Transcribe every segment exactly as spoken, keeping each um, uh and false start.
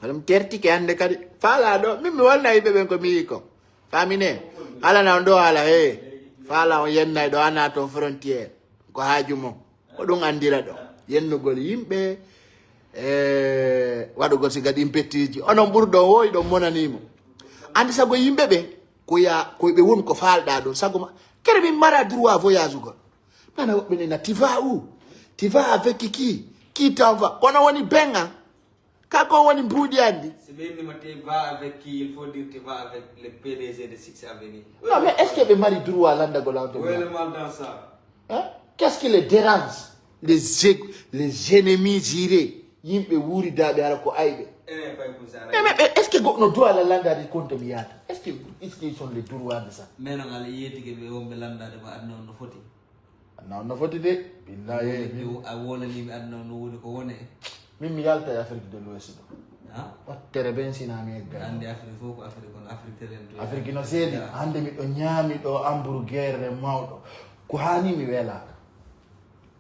Ko ɗum tertike hannde kadi. Faalaa ɗo, min mi wolna yimɓe ɓen ko mi yii ko. Faamine, ala na on ɗo ala he. Faalaa on yennay ɗo, ana toon frontière. Ko haaju mo. Ko ɗum anndira ɗo. Yennugol yimɓe, e, waɗugol siga ɗin pettiiji. Onon ɓurɗo o wooyi ɗon monanii mo. Anndi sago yimɓe ɓe, ko ya, ko ɓe woni ko faalɗaa ɗon. Sago ma, kere min mara droit voyage ugol. Nana woɓɓe ne na, tu vas où? Tu vas avec qui? Qui t'envoie? Kono woni beŋa. Ka ko woni mbuuɗi anndi. Si ɓe inni ma tu vas avec qui, il faut dire tu vas avec le P D G de Six Avenue. Non, mais est-ce que ɓe mari droit lanndagol an to? Où est le mal dans ça? Hein? Qu'est-ce qui les dérange? Les, é- les ennemis jurés. Yimɓe wuuridaaɓe hara ko ayɓe. Enen fay kun sara. Mais, mais, mais est-ce que goɗɗo droit la lanndade compte mi yaata? Est-ce que, est-ce qu'ils sont les droits de ça? Mais non, ala yeetike ɓe wonɓe lanndade ma aduna on no foti. Aduna on no foti de. Billahi. A wolaniɓe aduna on no woni ko wone. Min mi yalta e Afrique de l'Ouest ɗo. Ha? Wattere ben sina mi egga. Andi Afrique fof ko Afrique on, Afrique telen to. Afrique no seedi. Ya. Hannde miɗo ñaami ɗo hamburger mawɗo. Ko haani mi welaka.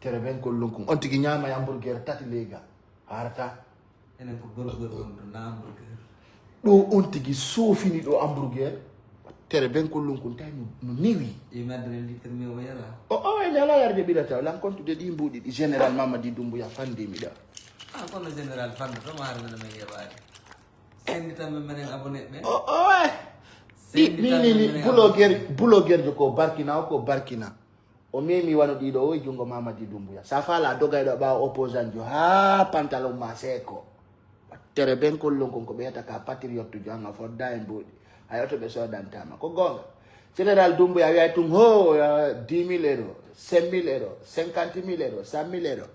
Tere ben kollon kun. On tigi ñaama e hamburger tati leyga. Harata. Enen ko burger on to na hamburger. Ɗo on tigi soofini ɗo hamburger. Tere ben kollon kun tawi no, no newi. E madre litre me o yara. O, o, e ala yarde ɓilata. Lan kontude ɗi mbuuɗi ɗi Général Mamadi Doumbouya fandi mi ɗa. Ah, kono Général fando to ma har men men yebaade. Sendi tan men menen abonné ɓe. O, o, eh. Sendi tan men menen abonné. Buloger, buloger ko barkina, o ko barkina. O memi wano ɗiɗo o e junngo Mamadi Doumbouya. Sa fala dogayɗo ɓaawo opposant jo ha pantalon ma seeko. Tere ben kollon kon ko ɓe yata ka patriote jo anga fodda e mbuuɗi. Hay oto ɓe sodantama. Ko gonga. Général Doumbouya wi'ay tun ho, eh, dix mille euros, cinq mille euros, cinquante mille euros, cent mille euros.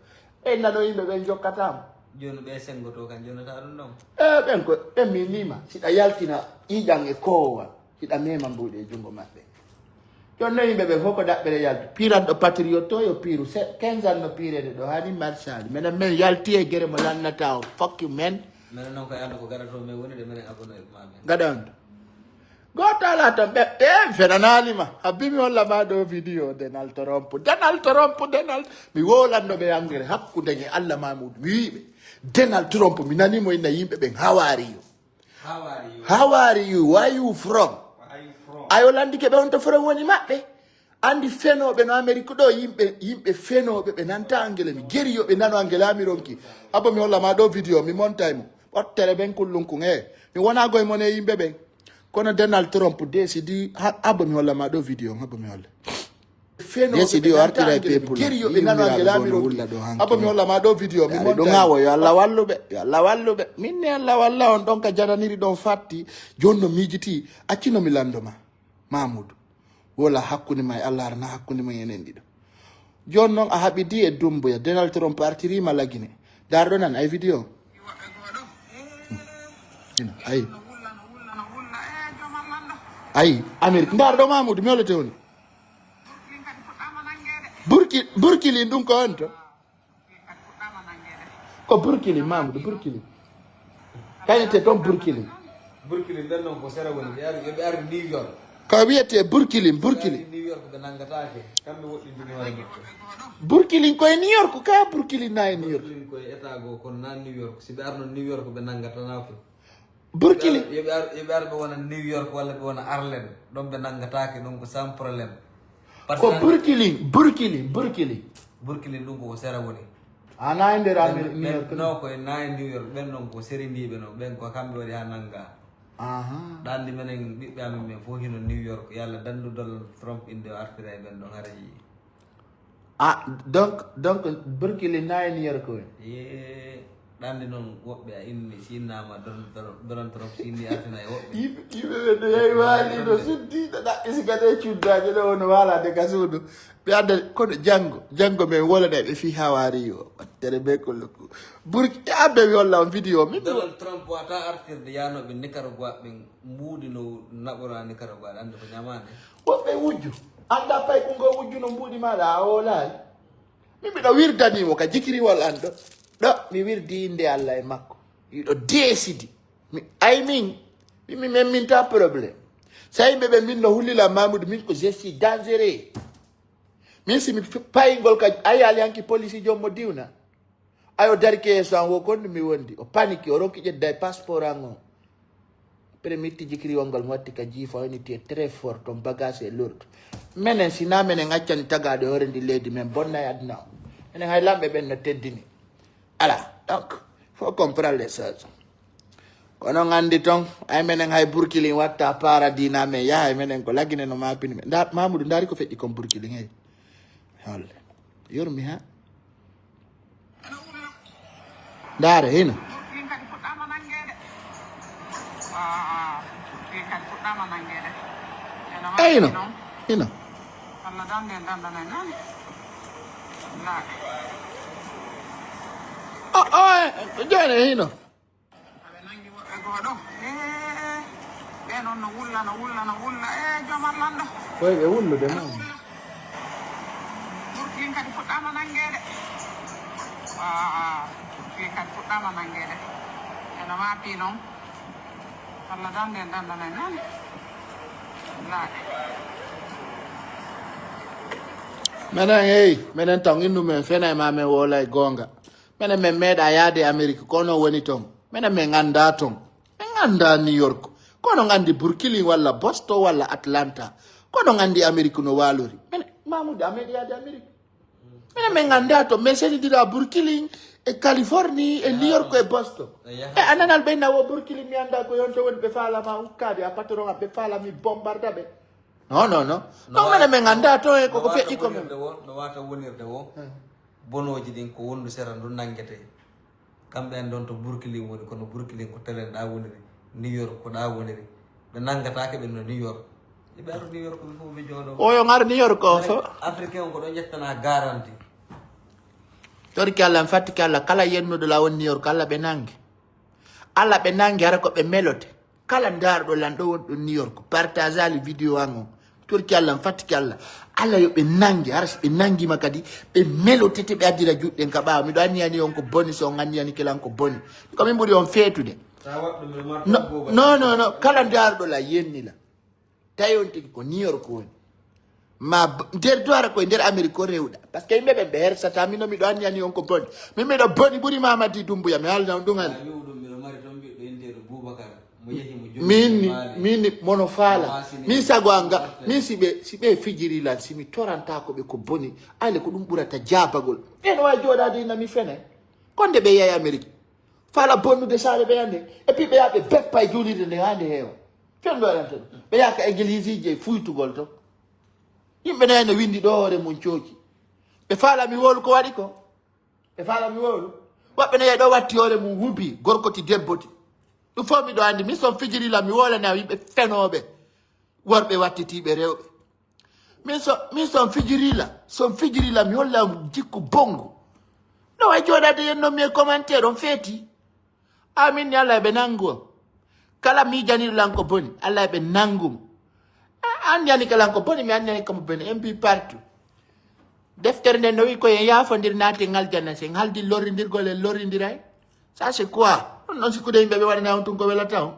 E nano yimɓe ɓen jokkatama. Joni ɓe sengoto kan jonata ɗum ɗon. E ɓen ko, ɓen mi nima. Siɗa yaltina ƴiƴan e kowa. Hiɗa mema mbuuɗi e junngo maɓɓe. Jooni no yimɓe ɓe fof ko daɓɓere yaltu. Piranɗo patriote to yo piiru. Se-, quinze ans no piirede ɗo, hani Marshal. Menen men yalti e gere mo lannata o. Fuck you, man. Menen noon ko yaltu ko garato men woni de menen abonné ma men. Gaɗa on. Gooto alaa toon ɓe, ɓe fenanaali ma. Habbi mi holla ma ɗo vidéo Donald Trump. Donald Trump, Donald. Mi wowlanno ɓe angere hakkunde e Allah Mamoudou. Mi wi'i ɓe. Donald Trump, mi nani mo inna yimɓe ɓen hawaari yo. How are you? How are you? Where you from? Where are you from? Ayo landike ɓe on to from woni maɓɓe. Andi fenooɓe no Amérique ɗo, yimɓe, yimɓe fenooɓe ɓe nanta angele mi. Geri yo ɓe nano angele ami ronki. Abo mi holla ma ɗo vidéo, mi montay mo. Ɓottere ɓen kullun kun, eh. Mi wona goy mon e yimɓe ɓen. Kono Donald Trump décidi, ha, abo mi holla ma ɗo vidéo, abo mi holla. Fenooɓe ɓe nanta angele mi. Geri yo ɓe nano angele ami ronki. Abo mi holla ma ɗo vidéo, mi monta. Ɗo ngawo, yo Allah wallu ɓe, yo Allah wallu ɓe. Min ne Allah walla on ɗon ka jananiri ɗon fatti. Jooni no miijiti, accino mi lando ma. Mamoudou. Wola hakkunde ma e Allah, harana hakkunde ma e enen ɗiɗo. Jooni noon a haɓidi e Doumbouya, Donald Trump artirima Lagine. Darɗo nan ay vidéo. Ina, ay. Ay, Amérique. Darɗo Mamoudou, mi holete woni. Burki-, Burkilin ɗum ko on to? Ko Burkilin, Mamoudou, Burkilin. Kañete toon Burkilin. Burkilin ɓen noon ko sera woni, ɓe ari, ɓe ari New York. Ko wiyetee Burkilin, Burkilin. Ɓe ari New York ɓe nanngataake, kamɓe woɗɗintini hoore maɓɓe. Burkilin ko e New York, kaya Burkilin na e New York. Burkilin ko e état goo, kono na New York. Si ɓe arno New York ɓe nanngatanaake. Burkilin. Yo ɓe ar-, yo ɓe ar ɓe wona New York walla ɓe wona Harlem, ɗon ɓe nanngataake, ɗon ko sans problème. Ko Burkilin, Burkilin, Burkilin. Burkilin ɗum ko sera woni. A na e nder New York. Non, ko e na e New York, ɓen noon ko serindiiɓe no, ɓen ko kamɓe waɗi haa nannga. Aha. Ɗa anndi menen ɓiɓɓe amen ɓen fof hino New York, yo Allah danndu Donald Trump innde o artira e ɓen ɗon hara yii. Ah, donc, donc, Burkilin na e New York woni? Yee, ɗa anndi noon woɓɓe a inni, si innama Don-, Don-, Donald Trump, si inni artina e woɓɓe. Yimɓe, yimɓe ɓe no yahi waali no suddi, no ɗaɓɓi si kadi e cuddaaje ɗo, no waalaade ka suudu. Ɓe adda, kono janngo, janngo men wolana ɓe fii hawaari o. Wattere be ko lokku. Burki-, abbe mi holla on vidéo min. Donald Trump wata artirde yaanooɓe Nicaragua ɓen mbuuɗi no naɓora Nicaragua, ɗa anndi ko ñamaande. Woɓɓe wujju. Annda pay ko ngo wujju no mbuuɗi maaɗa a hoolaali. Min miɗo wirdanimo ka jikiriwol an ɗo. Ɗo mi wirdi innde Allah e makko. Hiɗo deesidi. Mi, ay min, min mi memminta problème. So yimɓe ɓe min no hullila Mamoudou, min ko je suis dangereux. Min si mi f-, payingol ka, ay ali hanki police jom mo diwna. Ayo, darike yeeso an wo kon mi wondi. O paniki, o ronki ƴedday passeport an on. Après mi itti jikiriwol ngol mi watti ka jiifa, o woni tu es très fort, ton bagage est lourd. Menen si na menen accani tagaade hoore ndi leydi, men bonnay aduna o. Menen hay lamɓe ɓen no teddini. Ala, donc, faut comprendre les choses. Kono ngandi ton, ay menen hay Burkilin watta paradis na men yaha, ay menen ko lagine no mapini men. Nda, Mamoudou, ndari ko feƴƴi kon Burkilin, hey. Holle. Yurmi ha. Ndaare, hino. Ɗin kadi fuɗɗaama nanngeede. Ɗin kadi fuɗɗaama nanngeede. Eno e hino. Hino. Allah dande en dandana en nani. Laaɗe. O, o, e, jooni e hino. Aɓe nanngi woɓɓe goo ɗo. Ee, ɓe noon no wulla, no wulla, no wulla. Ee, joom Allah lanɗo. Koy ɓe wullude ma. Burkilin kadi fuɗɗaama nanngeede. Burkilin kadi fuɗɗaama nanngeede. Eno maapi noon. Allah dande en dandana en nani. Laaɗe. Menen, hey, menen tan innu men fena e ma men wola e goonga. Menen men meeɗa yaade Amerik, kono woni ton. Menen men annda ton. Men annda New York. Kono nganndi Brooklyn walla Boston walla Atlanta. Kono nganndi Amerik no waalori. Menen, Mamoudou, a meeɗi yaade Amerik. Minen min nganndaa to, min senndira Brooklyn e Californie e New York e Boston. E a nanal ɓe nawo Brooklyn, mi anndaa ko yonto woni ɓe faalama ukkaade, a patron am ɓe faalami bombarda ɓe. Non, non, non. Non, minen min nganndaa to e koko feƴƴi ko men. No wata wonirde wo. Bonooji ɗin ko wondu sera ndu nanngete. Kamɓe en ɗon to Brooklyn woni, kono Brooklyn ko telen ɗa woniri, New York ko ɗa woniri. Ɓe nanngataake ɓe no New York. Iɓe aro New York ɓe fof ɓe jooɗo. Oyo ngar New York o fof. Africain on ko ɗo ƴettana garanti. Torki Allah, mi fattiki Allah, kala yennuɗo la won New York, Allah ɓe nangi. Allah ɓe nangi, hara ko ɓe melote. Kala ndaarɗo lan ɗo wonɗo New York, partage ali vidéo an on. Torki Allah, mi fattiki Allah. Allah yo ɓe nangi, hara si ɓe nangima kadi, ɓe melotete, ɓe addira juuɗe ɗen ka ɓaawo. Miɗo anniyani on ko boni, so on anniyani kelan ko boni. Ko min ɓuri on feetude. No, no, no, no. Kala ndaarɗo la, yenni la. Tawi on tigi ko New York woni. Ma b-, nder duwara koye nder Amérique ko rewɗa. Parce que yimɓe ɓen ɓe hersata, min no miɗo anniyani on ko boni. Min miɗo boni ɓuri Mamadi Doumbouya, mi haalna on ɗum hannde. Min ni, min ni, mono faala. Min sago an ga, min si ɓe, si ɓe fijiri lan, si mi toranta ko ɓe ko boni, ale ko ɗum ɓurata jaabagol. Ɓen wawi jooɗaade ina mi fene. Konde ɓe yahi Amérique. Faala bonnude saare ɓe hannde. Et puis ɓe yaha ɓe beppa e juulirde nde hannde heewa. Fewndo waɗanta ɗum. Ɓe yaha ka église ji e fuytugol to. Yimɓe nayi no winndi ɗo hoore mum cooki. Ɓe faala mi wowlu ko waɗi ko. Ɓe faala mi wowlu. Woɓɓe nayi ɗo watti hoore mum wubi, gorko ti debbo ti. Ɗum fof miɗo anndi. Min son fijiri la mi wowlana yimɓe fenooɓe. Worɓe wattitiiɓe rewɓe. Min so, min son fijiri la, son fijiri la mi holla jikku bongu. No way jooɗaade yen non mi e commentaire on feeti. Amin ni Allah ɓe nangu. Kala miijaniiɗo lan ko boni, Allah ɓe nangu mo. A, anndi ani ka lan ko boni, mi anndi ani ka mo boni, en mbi partout. Deftere nden no wi ko en yaafondir naati en aljanna, si en haldi lorrindirgol en lorrindiray. Ça c'est quoi? On non sikkude yimɓe ɓe waɗana on tun ko welata on.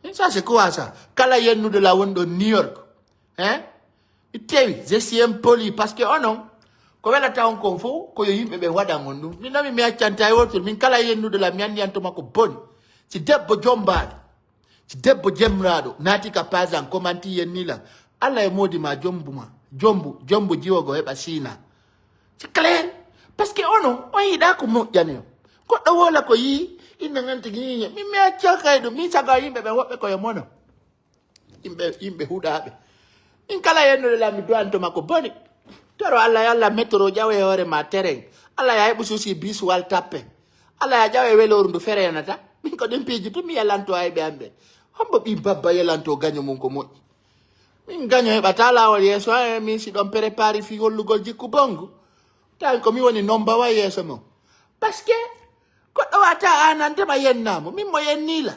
Hein, ça c'est quoi ça? Kala yennude la wonɗo New York. Hein? Mi tewi, je suis impoli, parce que onon, ko welata on kon fof, ko yo yimɓe ɓe waɗan on ɗum. Min noon mi accanta e wotol, min kala yennude la, mi anndi an to makko boni. Si debbo jombaaɗo, si debbo jemraaɗo, naati ka page an, commenti yenni lan. Allah e moodi ma, jombu ma, jombu, jombu jiwogo heɓa siina. C'est clair. Parce que onon, on yiɗa ko moƴƴani on. Goɗɗo wola ko yii, inna nganti giñiñe. Min mi accaka e ɗum, min saga yimɓe ɓe woɓɓe koye mono. Yimɓe, yimɓe huɗaaɓe. Min kala yennude la mi duwanto makko boni. Toro Allah, yo Allah metoro ƴawe hoore ma terrain. Allah ya heɓu suusi bis wal tappe. Allah ya ƴawe weloru ndu fereyanata. Min ko ɗin piiji tun mi yalanto ayɓe am ɓe. Hombo ɓi babba yalanto gaño mum ko moƴƴi. Min gaño heɓata laawol yeeso an, min si ɗon prépare fi hollugol jikku bongu. Tawi ko mi woni nomba wa yeeso mon. Parce que goɗɗo wata anandema yennamo. Min mo yenni la.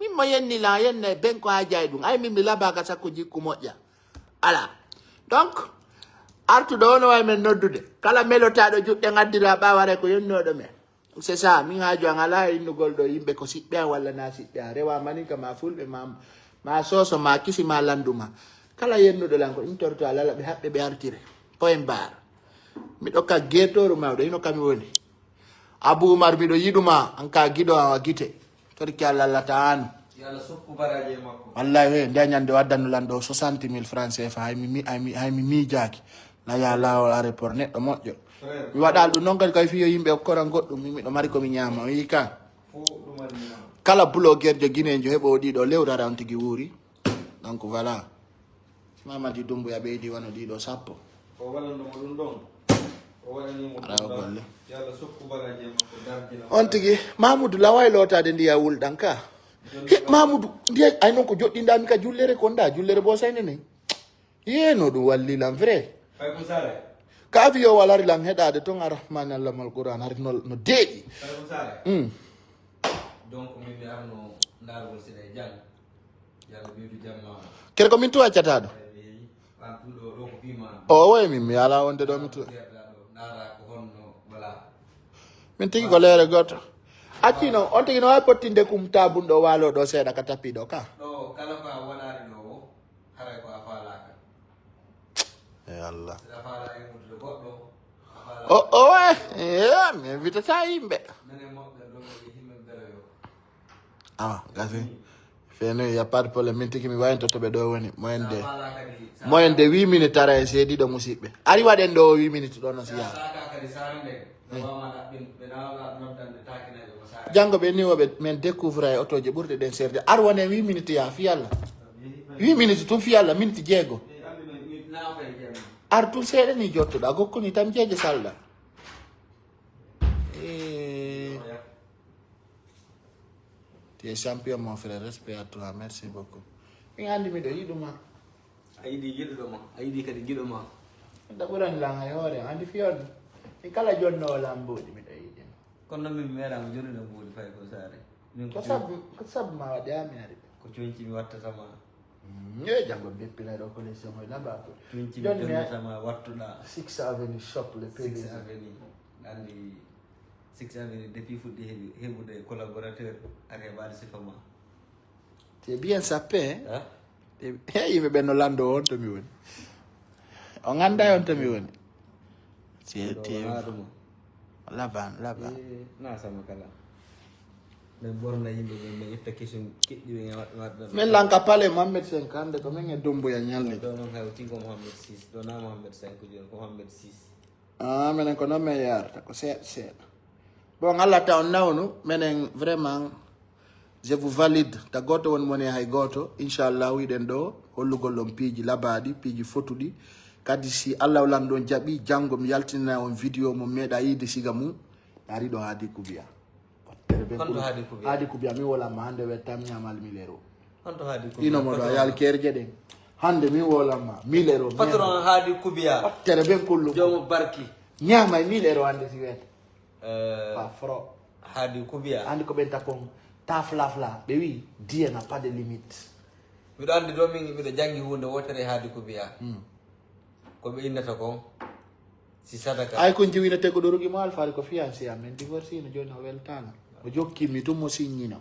Min mo yenni la, yenna e ben ko haaji ay ɗum. Ay min mi labaka sakko jikku moƴƴa. Ala. Donc, artuɗo o no wawi men noddude. Kala melotaɗo juɗɗe ngaddira ɓaware ko yennoɗo men. C'est ça, min haaju an ala e innugol ɗo yimɓe ko siɓɓe an walla na siɓɓe an. Rewa maninka ma fulɓe ma, ma soso ma kisi ma landuma. Kala yennuɗo lan ko ɗum torto a lala ɓe haɓɓe ɓe artire. Point barre. Miɗo ka getoru mawɗo, hino kami woni. Abou Oumar, miɗo yiɗuma, an ka giɗo awa gite. Torki Allah, Allah ta'anu. Yo Allah sokku baraji e makko. Wallahi, he, nde ñande o addanno lan ɗo soixante mille francs C F A, hay mi, mi, hay mi, hay mi miijaaki. Na yaha laawol aéroport, neɗɗo moƴƴo. Frère, Mi waɗal ɗum noon kadi kay fiyo yimɓe okkoran goɗɗum, min miɗo mari ko mi ñaama, o yii ka. Fof ɗum waɗi ñaama. Kala bloguerjo guinéenjo heɓo o ɗiɗo lewru ara on tigi wuuri. Donc voilà. Si Mamadi Doumbouya ɓeydi wano ɗiɗo sappo. O waɗanno mo ɗum ɗon. O waɗani mo Ara ɗum o ɗon. golle. Yo Allah sokku baraji e makko darjina. On tigi, Mamoudou laway lootade ndiya wulɗan ka. He, Mamoudou, ndiya, ay noon ko joɗɗinɗa mi ka jullere kon da, jullere bo sayne nen. Yeno ɗum walli lan vrai. Fay ko sare. Ka avion walari lan heɗade ton Arrahmani Allamal Qur'an hari no, no deeƴi. Fay ko sare. Mm. Donc min mi arno ndargol sida e jang. Yalla ɓeydu jamma. Kere ko min tu accataɗo. Ay mi an ɗum ɗo ɗo ko fima. O woye min mi ala wonde ɗo mi tu. Yerɗa ɗo ndara ko honno wala. Min tigi ko leere goto. Acci noon, on tigi no wawi pottinde kum tabun ɗo walo ɗo seeɗa ka tapi ɗo ka. Ɗo kala ko a waɗani ɗo o haray ko a falaka. E Allah. Saɗa fala e wudde goɗɗo. A fala. O, o, eh, eh, mi invitata yimɓe. Menen moɓɓe ɗo ɓe yimɓe mbela yo. Awa, gasi. Feno, y a pas de problème. Min tigi mi wawi to ɓe ɗo woni. Moyen de, Sa fala kadi. Sa moyen de huit minutes ara e seedi ɗo musiɓɓe. Ari waɗen ɗo huit minutes ɗo no siya. Saka kadi sara nde. Ɓe wama ɗaɓɓin, ɓe nawa noddande takinayɓe ko sara. Janngo ɓe ni woɓe men découvre e otoje ɓurɗe ɗen serde. Ar wone huit minutes ya fi Allah. Huit minutes tun fi Allah, minute jeego. Mi andi mi mi nafa e jam. Ar tun seeɗa ni jottoɗa, gokkuni tan jeeje salɗa. Eh, tu es champion mon frère, respect à toi, merci beaucoup. Mi andi miɗo yiɗuma. A yiɗi yiɗuɗo ma, a yiɗi kadi giɗo ma. Ɗa ɓurani lan hay hoore, andi fiyonno. Mi kala jonnowo lan mboɗi miɗo yiɗi. Kono noon min mi meeɗa mo jonude mbuuɗi fay ko saare. Min Ko sabu, ko sabu ma waɗi ha mi ari. Ko conci mi wattata ma. Ye janngo beppinay ɗo collection hoy lamba ko. Conci mi Joni mi jonnata ma wattuɗa. Six Avenue shop le Six P D G. Avenue. Andi Six Avenue depuis fuɗɗi heɓi heɓude collaborateur ari heɓaade sifa ma. C'est bien sapé, hein? Ha? Te- He yimɓe ɓen no lando on to mi woni. O ganda on to mi woni. C'est Ɗo te- wonaa ɗum. Laban, laban. Eh, na sama kala. Min ɓorna yimɓe ɓe min ƴetta kesum keɗɗi ɓe waɗ- waɗna ɗum. Min lanka pale Mohamed cinq hande ko min e Dumbuya ñalli. Ɗo noon hay o tinko Mohamed six, ɗo na Mohamed cinq joni ko Mohamed six. Ah, menen ko noon min yarata ko seeɗa seeɗa. Bon, Allah ta on nawnu, menen vraiment je vous valide. Ta goto woni moni hay goto. Inchallah wiɗen ɗo hollugol on piiji labaɗi, piiji fotuɗi. Kadi si Allah lan ɗon jaɓi, janngo mi yaltinana on vidéo mo meeɗa yiide siga mum. Ari ɗo haadi kubiya. Tere ben Honto kulu. Haadi Kubiya? Haadi kubiya mi wola ma hande we tam ñamal milero. Honto Haadi Kubiya? Ino mo ɗo Patron. Yal kerje ɗen. Hande mi wola ma milero. Patron Haadi Kubiya. Tere ben kullu. Joomo barki. Ñama e milero hande si weta. Eh, Pa fro. Haadi Kubiya. Andi ko ɓen takon ta flafla ɓe wi Dieu n'a pas de limite. Miɗo andi ɗo min miɗo jangi hunde wotere Haadi Kubiya. Ko ɓe innata kon si sadaka. Ay kon jiwinete ko ɗorugi mo alfaari ko fiancé am en divorcino joni o weltano. O jokki mi tun mo signino.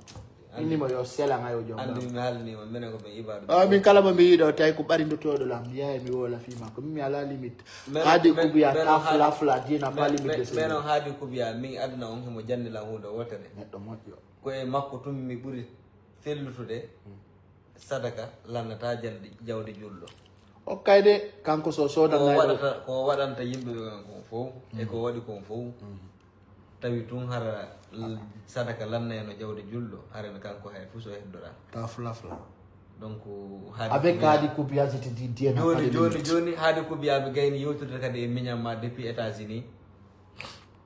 Inni mo yo selan ayo jom. Andi mi haalni ma menen ko ɓe ibadu. Ah, min kala mo mi yiɗo tawi ko ɓarindotoɗo lam yaye mi wola fima ko min mi ala limite. Men- Haadi men- kubiya men- ta Haadi- flafla Dieu n'a pas men- limite de men- men on ses. Haadi Kubiya min aduna on himo jannila hunde wotere. Neɗɗo moƴƴo. Ko e makko tun mi ɓuri fellutude sadaka lannata jalde jawde julɗo. Okkay de kanko so Ko sodanay ɗo. waɗata ko waɗanta yimɓe ɓe kon fof e ko waɗi kon fof. Tawi tun hara l- sadaka lannayno jawde julɗo harano kanko hay fuu so heddora. Ta flafla. Donc Haadi Avec Kubiya- Haadi kubiya je te dis Dieu n'a pas Joni de joni limite. Joni Haadi Kubiya mi gayni yewtude kadi e miñam ma depuis États-Unis.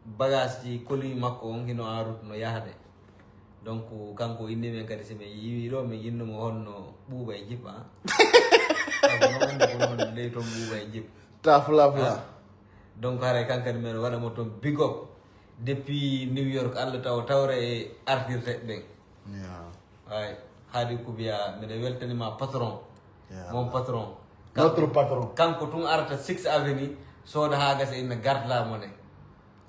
Bagage ji colis makko on hino en route no yahde. Donc kanko inni men kadi si min yiwi ɗo min innumo honno ɓuuɓa e jip a. Kanko noon wonde ko noon ley toon ɓuuɓa e jip. Ta flafla. Donc haray kankadi men waɗa mo toon big up depuis New York Allah taw tawre e artirte ɓen. Yeah. Ay Haadi Kubiya mbiɗa weltanima patron. Yeah. Mon patron. Notre patron. Kanko tun arata Six Avenue sooda ha gasa inna gardla mo ne.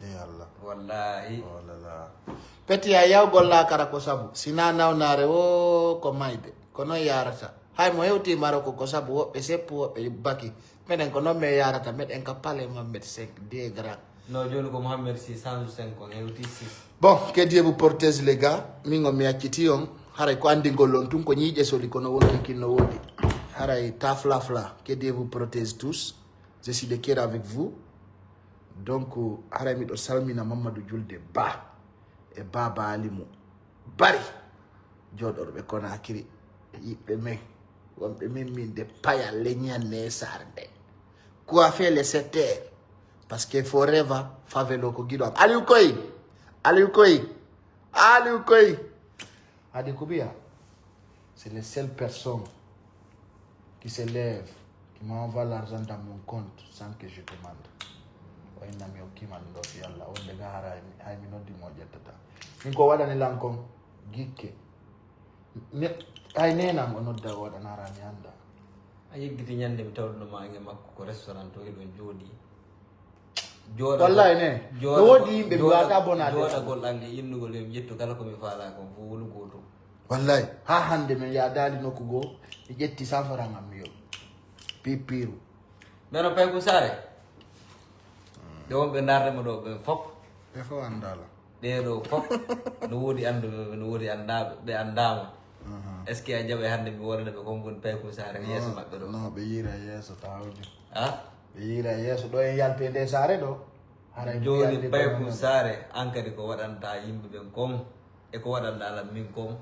E Allah. Wallahi. Oh là là. Petit a yawgol lakara ko sabu sina nawnare o ko mayde ko noon yarata. Hay mo hewti Maroko ko sabu woɓɓe seppu woɓɓe baki. Menen ko noon min yarata meɗen ka pale Mohamed cinq de grand. No, joni ko Mohamed six cent cinq on hewti six. Bon, que Dieu vous protège, les gars. Min on mi acciti on. Haray ko anndingol on tun ko ñiiƴe soli kono wonki kin no woodi. Haray tafla fla. Que Dieu vous protège tous. Je suis de cœur avec vous. Donc haray miɗo salmina Mamadou Julde Ba e Baba Alimu Bari, jooɗorɓe Konakiri, yiɓɓe men, wonɓe min min de paya leñan ne sarde. Quoi fait le sept heures? Parce que forever favelo ko giɗo am. Aliou Koy, Aliou Koy, Aliou Koy. Adi Kubiya, c'est les seules personnes qui se lèvent, qui m'envoient l'argent dans mon compte sans que je demande. O innami o kiman ɗo fi Allah, on de ga hara hay mi noddi mo ƴettata. Min ko waɗani lan kon gikke. Ne, hay nenam o nodda o waɗanara mi anda. A yeggiti ñande mi tawduno ma e makko ko restaurant to eɗon jooɗi. Jooɗa Wallahi ne. No woodi yimɓe mi wata bonade. Jooɗagol an e innugol yo mi ƴettu kala ko mi faala kon fof woni gootum. Wallahi ha hande min yaadaali nokku goo, mi ƴetti cent francs am mi yoɓi pipiru. Meno Paykum Saare. Ɓe wonɓe ndaarde mo ɗo ɓen fof. Ɓe fof andaala. Ɗee ɗo fof no woodi annduɓe ɓe, no woodi anndaaɓe, ɓe anndaama. Est-ce que a jaɓay hannde mi wonana ɓe kon ngoni Paykum Saare ko yeeso maɓɓe ɗo? Non, ɓe yiira yeeso tawde. Ah? Ɓe yiira yeeso ɗo en yalti e nde saare ɗo. Haray Jooni Paykum Saare an kadi ko waɗanta yimɓe ɓen kon e ko waɗanta lan min kon.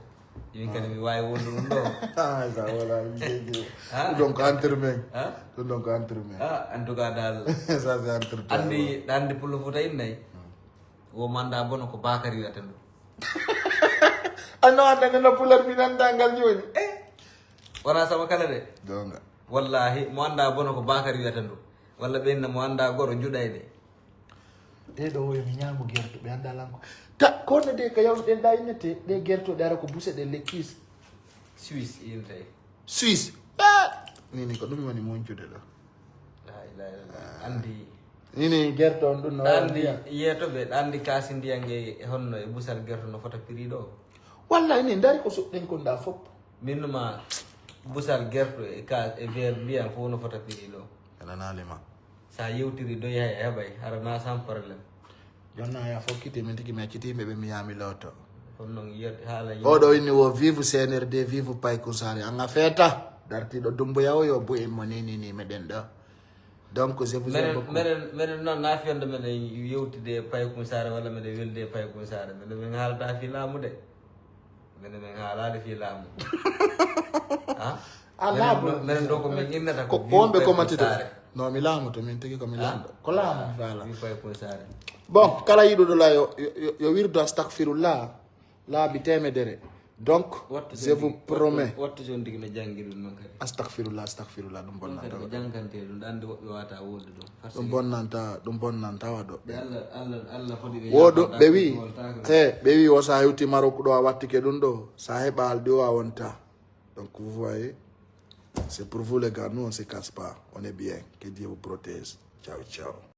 Min kadi mi waawi wonde ɗum ɗo. Ah, ça voilà, mi jeydi. Ɗum donc entre men. Ah? Ɗum donc entre men. Ah, en tout cas daal. Ça c'est entre toi. Anndi, anndi pullo futa innay. Wo manda bono ko Bakary wiyata ndu. Anno anda nana pular mi nanda ngal jooni. Wona sama kala de. Gonga. Wallahi mo anda bono ko Bakary wiyata ndu. Walla ɓe inna mo anda goro juɗayde. Ɗe ɗo woyo mi ñaamo gerto ɓe anda lanko. Ta kono de ka yawtuɗen ɗa innete ɗe gerto ɗe ara ko buse ɗe lekkis. Suisse intay. Suisse. Ah! Nini ko ɗum woni moncude ɗo. La ilaha illallah. Anndi. Nini gerto on ɗum no Anndi yeetoɓe anndi kaasi ndiyan e honno e busal gerto no fota piri ɗo. Wallahi ni dari ko suɗɗen kon ɗa fop. Min ma busal gerto e ka e ver ndiyan fof no fota piri ɗo. Ena nalima. Sa yewtiri doy hay a heɓay hara na sans problème. Jonna ya fokkiti min tigi mi acciti yimɓe ɓe mi yami looto. Kono noon yiyat haala Oɗo inni wo vive C N R D, vive Paykum Saare, an a feeta. Dartiɗo Dumbuya o yo bu'in mo ni ni ni meɗen ɗo. Donc je vous aime menen beaucoup. Menen menen noon na fiyande meɗen yewtide e Paykum Saare walla meɗen welde e Paykum Saare meɗen min haalata fi laamu de. Menen min haalaade fi laamu. Ha? Ah, laamu. Menen ɗo ko min innata Ko ko ko wonɓe ko Paykum matito. Saare. No mi laamu to min tigi ko mi laamɗo. Ko laamu mi faala. Wi Paykum Saare. Bon, kala yiɗuɗo la yo yo- yo- yo wirdu astahfirullah laabi temedere. Donc Wattu je vous promets. Wattu son tigi no janngi ɗum noon kadi. Astahfirullah, astahfirullah, ɗum Ɗum kadi bonnanta ko waɗo. Jannganteeɗo ɗum ɗo anndi woɓɓe wata woodu ɗum. Parce Ɗum que bonnanta ɗum bonnanta waɗo. Allah Allah Allah foti ɓe Woɗo yaafata ɓe wi ko woltaaka. He ɓe wi o sa hewti Maroc ɗo a wattike ɗum ɗo sa heɓa aldi o a wonta. Donc vous voyez, c'est pour vous les gars, nous on se casse pas, on est bien, que Dieu vous protège. Ciao ciao.